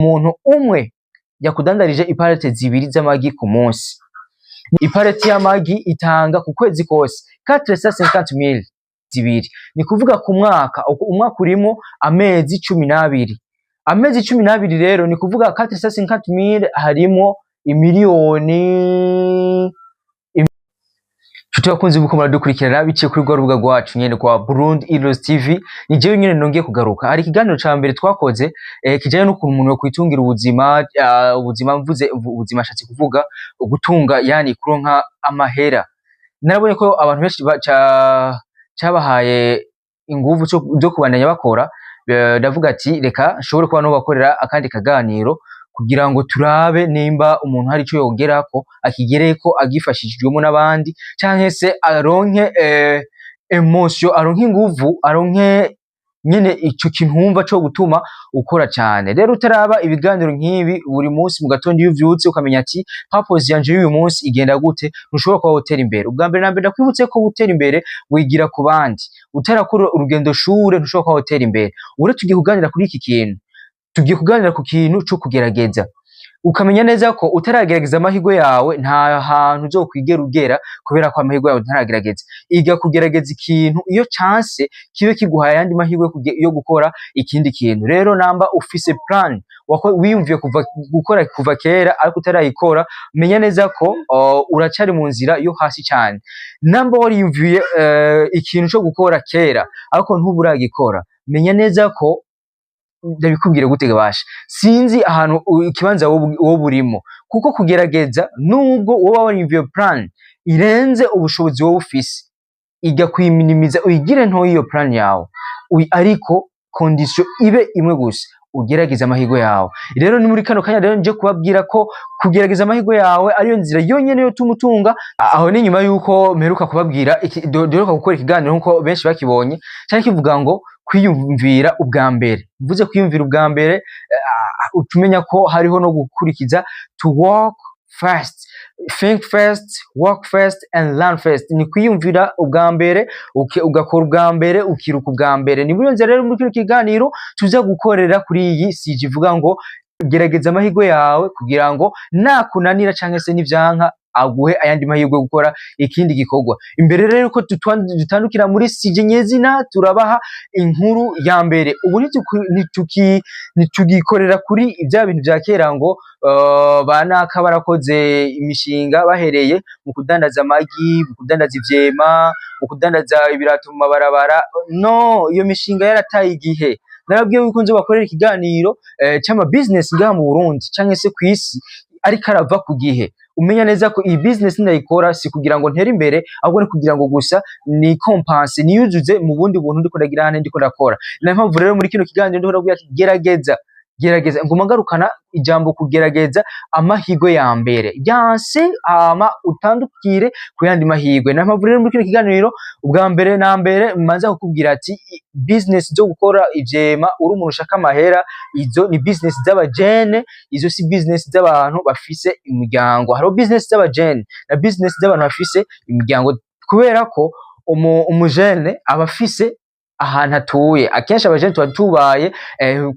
Umuntu umwe yakudandarije iparete zibiri z'amagi ku munsi, ipareti y'amagi itanga ku kwezi kose 450,000 zibiri. Ni kuvuga ku mwaka, umwaka urimo amezi 12, amezi 12 rero ni kuvuga 450,000 harimo imiliyoni. Nshuti bakunzi buko muradukurikirana biciye kuri rwa rubuga rwacu nyene kwa Burundi Heroes TV, ni jewe nyene nongeye kugaruka. Hari ikiganiro ca mbere twakoze kijanye n'ukuntu umuntu yokwitungira ubuzima, ubuzima mvuze ubuzima ashatse kuvuga gutunga, yani kuronka amahera. Narabonye ko abantu benshi cabahaye inguvu zo kubandanya bakora. Ndavuga ati reka nshobore kuba nobakorera akandi kaganiro kugira ngo turabe nimba umuntu hari ico yogerako, akigereko agifashijwemo n'abandi, canke se aronke émotion, aronke inguvu, aronke nyene ico kintu wumva co gutuma ukora cane. Rero utaraba ibiganiro nk'ibi buri munsi mu gatondo, iyo uvyutse ukamenya ati purpose yanje y'uyu munsi igenda gute, ntushobora kuba wotera imbere. Ubwa mbere na mbere ndakwibutse ko gutera imbere wigira ku bandi. Utarakora urugendo shure ntushobora kuba wotera imbere. Ubu rero tugiye kuganira kuri iki kintu, tugiye kuganira ku kintu co kugerageza, ukamenya neza ko utaragerageza amahirwe yawe nta hantu uzokwigera ugera, kubera ko amahirwe yawe utaragerageza. Iga kugerageza ikintu, iyo chance kibe kiguhaye ayandi mahirwe yo gukora ikindi kintu. Rero namba ufise plan wiyumviye kuva gukora kuva kera ariko utarayikora, menya neza ko uracari mu nzira yo hasi cyane. Namba wariyumviye ikintu co gukora kera ariko ntuburagikora, menya neza ko, ndabikubwire gute basha, sinzi ahantu ikibanza wowe urimo, kuko kugerageza, nubwo woba wariyumviye plan irenze ubushobozi wowe ufise, iga kuyiminimiza, uyigire ntoyi iyo plan yawe. Ariko condition ibe imwe gusa: ugerageze amahirwe yawe. Rero ni muri kano kanya rero nje kubabwira ko kugerageza amahirwe yawe ariyo nzira yonyene yotuma utunga. Aho ni nyuma yuko mperuka kubabwira duheruka gukora ikiganiro, nkuko benshi bakibonye, cyari kivuga ngo kwiyumvira ubwa mbere. Mvuze kwiyumvira ubwa mbere, uca umenya ko hariho no gukurikiza to work first, think first, work first and learn first. Ni kwiyumvira ubwa mbere, ugakora ubwa mbere, ukiruka ubwa mbere. Ni muri iyo nzira rero muri kino kiganiro tuza gukorera kuri iyi sujet ivuga ngo gerageza amahirwe yawe, kugira ngo nakunanira canke se nivyanka aguhe ayandi mahirwe yo gukora ikindi gikorwa. Imbere rero ko dutandukira muri sujet nyezina, turabaha inkuru ya mbere. Ubu ntitugikorera kuri bya bintu vya kera ngo banaka barakoze imishinga bahereye mu kudandaza amagi, mu kudandaza ivyema, mu kudandaza ibirato mu mabarabara. No, iyo mishinga yarataye igihe. Narabwiye yuko nzobakorera ikiganiro c'ama business ngaha mu Burundi canke se kw'isi ariko arava ku gihe, umenya neza ko iyi business ndayikora si kugira ngo ntere imbere, ahubwo ni kugira ngo gusa ni compense, niyuzuze mu bundi buntu ndiko ndagira hano ndiko ndakora. Niyo mpamvu rero muri kino kiganiro ndiko ndabwira ati gerageza, gerageza. Nguma ngarukana ijambo kugerageza amahirwe ya mbere yanse, hama utandukire ku yandi mahirwe. Niyo mpamvu rero muri kino kiganiro ubwa mbere na mbere mbanza kukubwira ati business zo gukora ivyema uri umuntu ushaka amahera, izo ni business z'abajene, izo si business z'abantu bafise imiryango. Hariho business z'abajene na business z'abantu bafise imiryango, kubera ko umujene aba afise ahantu atuye. Akenshi abajene tuba tubaye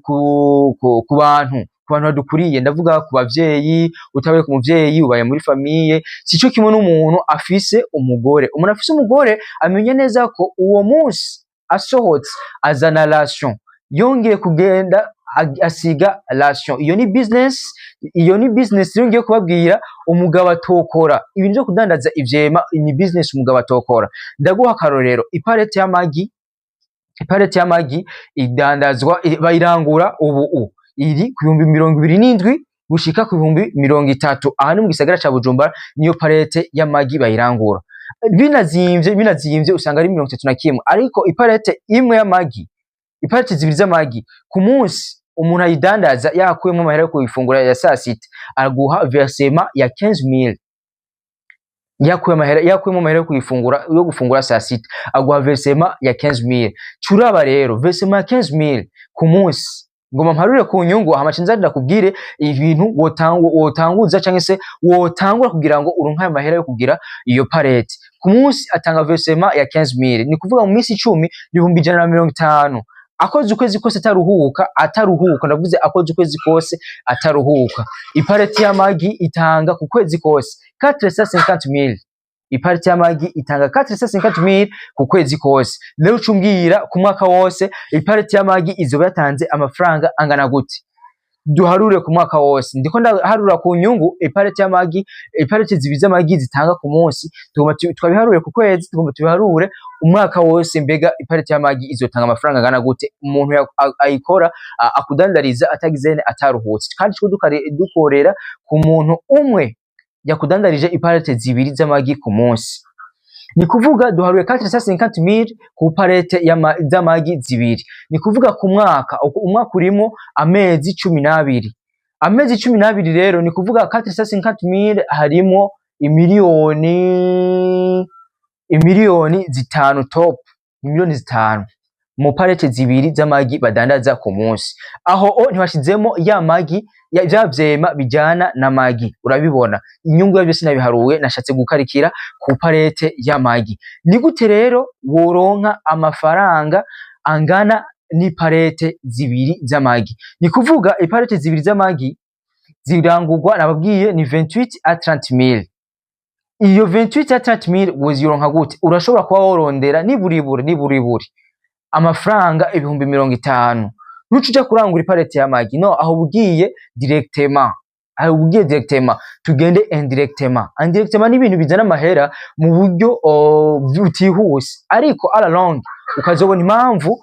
ku bantu badukuriye, ndavuga ku bavyeyi. Utabaye ku muvyeyi, ubaye muri famille, sico kimwe n'umuntu afise umugore. Umuntu afise umugore amenya neza ko uwo munsi asohotse azana ration, yongeye kugenda asiga ration. Iyo ni business, iyo ni business rero ngiye kubabwira umugabo atokora. Ibintu byo kudandaza ivyema ni business umugabo atokora. Ndaguha akarorero: iparete y'amagi, iparete y'amagi idandazwa, bayirangura ubu iri ku 27 000 gushika ku 30 000. Aha ni mu gisagara ca Bujumbura, niyo parete y'amagi bayirangura. Binazimvye, binazimvye usanga ari 31. Ariko iparete imwe y'amagi, iparete zibiri z'amagi ku munsi, umuntu ayidandaza yakuyemo amahera yo kuyifungura ya saa sita, aguha versement ya 15,000. Yakuye amahera, yakuyemo amahera yo kuyifungura, yo gufungura saa sita, aguha versement ya 15,000. Curaba rero versement ya 15,000 ku munsi. Ngoma mparure ku nyungu, hama nza ndakubwire ibintu wotanguza canke se wotangura kugira ngo uronke ayo mahera yo kugira iyo parete. Ku munsi atanga versement ya 15,000, ni kuvuga mu minsi 10, 150 000. Akoze ukwezi kose ataruhuka, ataruhuka, ndavuze akoze ukwezi kose ataruhuka, ipareti y'amagi itanga ku kwezi kose 450,000. Ipareti y'amagi itanga 450,000 ku kwezi kose. Rero ucumbwira, ku mwaka wose ipareti y'amagi izoba yatanze amafaranga angana gute? Duharure ku mwaka wose. Ndiko ndaharura ku nyungu ipareti y'amagi, ipareti zibiri z'amagi zitanga ku munsi. Tugomba twabiharure ku kwezi, tugomba tubiharure umwaka wose. Mbega ipareti y'amagi izotanga amafaranga angana gute, umuntu ayikora, akudandariza atagize ataruhutse? Kandi two dukorera ku muntu umwe yakudandarije iparete zibiri z'amagi ku munsi. Ni kuvuga duharuye 450,000 ku parete z'amagi zibiri. Ni kuvuga ku mwaka, umwaka urimo amezi 12. Amezi 12 rero, ni kuvuga 450,000 harimo imiliyoni 5 top, imiliyoni 5 mu parete zibiri z'amagi badandaza ku munsi. Aho o ntibashizemo ya magi ya vya vyema bijana n'amagi. Urabibona, inyungu yavyo sinabiharuye, nashatse gukarikira ku parete y'amagi. Ni gute rero woronka amafaranga angana n'iparete zibiri z'amagi? Ni kuvuga iparete zibiri z'amagi zirangurwa, nababwiye, ni 28 à 30 mille. Iyo 28 à 30 mille wozironka gute? Urashobora kuba worondera niburiburi niburiburi amafaranga 50,000, ntuce uja kurangura iparete y'amagi. No aho ugiye directement, aho ugiye directement. Tugende indirectement. Indirectement ni ibintu bizana amahera mu buryo butihuse, ariko à la longue ukazobona impamvu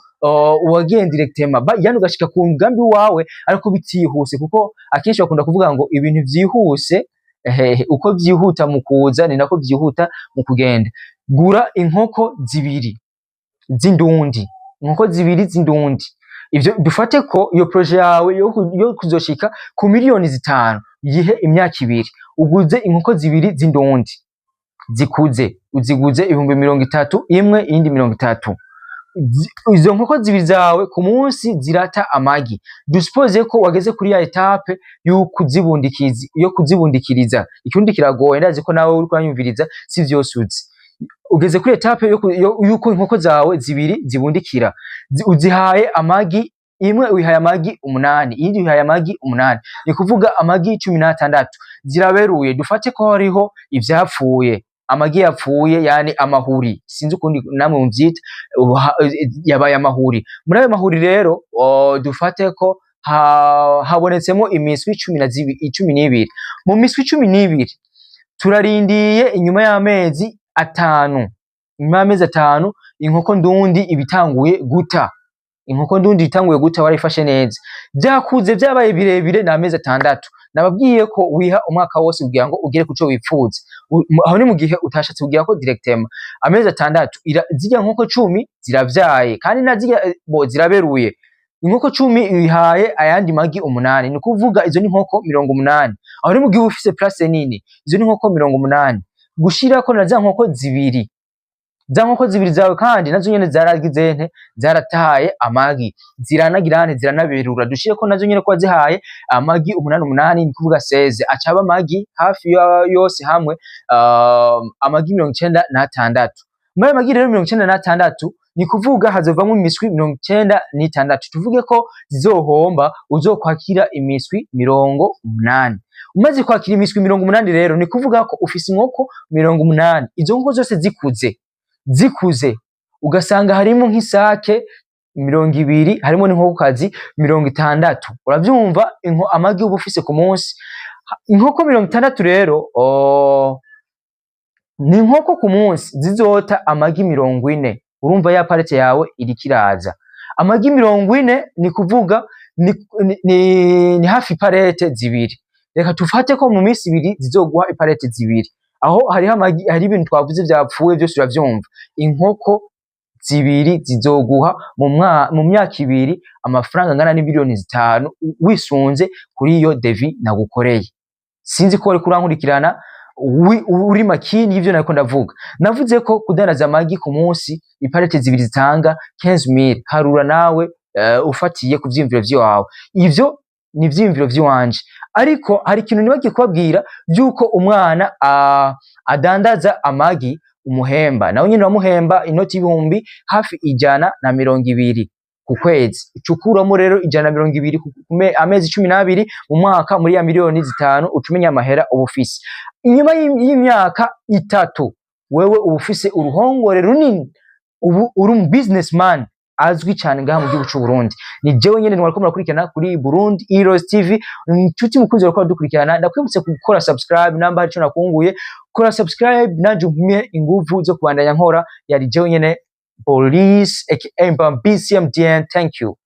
uwagiye indirectement yani ugashika ku mugambi wawe ariko bitihuse, kuko akenshi bakunda kuvuga ngo ibintu vyihuse, ehehe, uko vyihuta mu kuza ni nako vyihuta mu kugenda. Gura inkoko zibiri z'indundi, inkoko zibiri z'indundi. Ivyo dufate ko iyo projet yawe yo kuzoshika ku miliyoni 5, yihe imyaka 2. Uguze inkoko zibiri z'indundi zikuze, uziguze 30,000 imwe, iyindi 30. Izo nkoko zibiri zawe ku munsi zirata amagi. Dusuppose ko wageze kuri ya étape yo kuzibundikiriza. Ikirundi kiragoye, ndazi ko nawe uriko uranyumviriza si vyose uzi. Ugeze kuri étape yuko inkoko zawe zibiri zibundikira. Uzihaye amagi, imwe uyihaye amagi 8, iyindi uyihaye amagi 8, ni kuvuga amagi 16. Ziraberuye. Dufate ko hariho ivyapfuye, amagi yapfuye, yani amahuri, sinzi ukundi namwe muvyita, yabaye amahuri. Muri ayo mahuri rero, dufate ko habonetsemo imiswi 12. Mu miswi 12, turarindiye inyuma y'amezi 5. Inyuma y'amezi 5 inkoko ndundi ibitanguye guta. Inkoko ndundi itanguye guta, warayifashe neza, vyakuze, vyabaye birebire, ni amezi 6. Nababwiye ko wiha umwaka wose kugira ngo ugere kuco wipfuza. Aho ni mu gihe utashatse kugira ko directement. Amezi 6, zirya nkoko 10 ziravyaye, kandi na zirya bo ziraberuye. Inkoko 10 ihaye ayandi magi 8, ni kuvuga izo ni inkoko 80. Aho ni mu gihe ufise place nini. Izo ni inkoko 80 gushirako na za nkoko zibiri. Za nkoko zibiri zawe kandi nazo nyene zaragize nte? Zarataye amagi, ziranagira nte? Ziranaberura. Dushireko nazo nyene ko zihaye amagi 8 8, ni kuvuga 16, acaba amagi hafi yose hamwe amagi 96. Muri ayo magi rero 96, ni kuvuga hazovamwo imiswi 96. Tuvuge ko zizohomba, uzokwakira imiswi 80. Umaze kwakira imiswi 80 rero, ni kuvuga ko ufise inkoko 80. Izo nkoko zose zikuze, zikuze, ugasanga harimo nk'isake 20, harimo n'inkokokazi 60. Uravyumva amagi uba ufise ku munsi? Inkoko 60 rero, ni inkoko ku munsi zizota amagi 40. Urumva ya parete yawe iriko iraza amagi 40, ni kuvuga ni hafi iparete zibiri. Reka tufate ko mu minsi 2 zizoguha iparete zibiri. Aho hariho amagi, hari ibintu twavuze vyapfuye vyose, uravyumva. Inkoko zibiri zizoguha mu myaka 2 amafaranga angana n'imiliyoni 5, wisunze kuri iyo devis nagukoreye. Sinzi ko wariko urankurikirana, uri makini y'ivyo nariko ndavuga. Navuze ko kudandaza amagi ku munsi iparete zibiri zitanga 15,000. Harura nawe, ufatiye ku vyiyumviro vy'iwawe. Ivyo ni ivyiyumviro vy'iwanje, ariko hari ikintu nibagiye kubabwira, yuko umwana adandaza amagi umuhemba, nawe nyene uramuhemba inoti y'ibihumbi hafi 120. ku kwezi. Ucukuramo rero 120 ku amezi 12 mu mwaka muri ya miliyoni 5, ucumenya amahera uba ufise. Inyuma y'imyaka 3, wewe uba ufise uruhongore runini, ubu uri umu businessman azwi cyane ngaha mu gihugu c'u Burundi. Ni jewe nyene nwariko murakurikirana kuri Burundi Heroes TV. Inshuti mukunzi wariko dukurikirana, ndakwibutse gukora subscribe. Namba hari ico nakunguye, kora subscribe nanje umpe inguvu zo kubandanya nkora. Yari jewe nyene Police aka Mbam BCMDN. Thank you.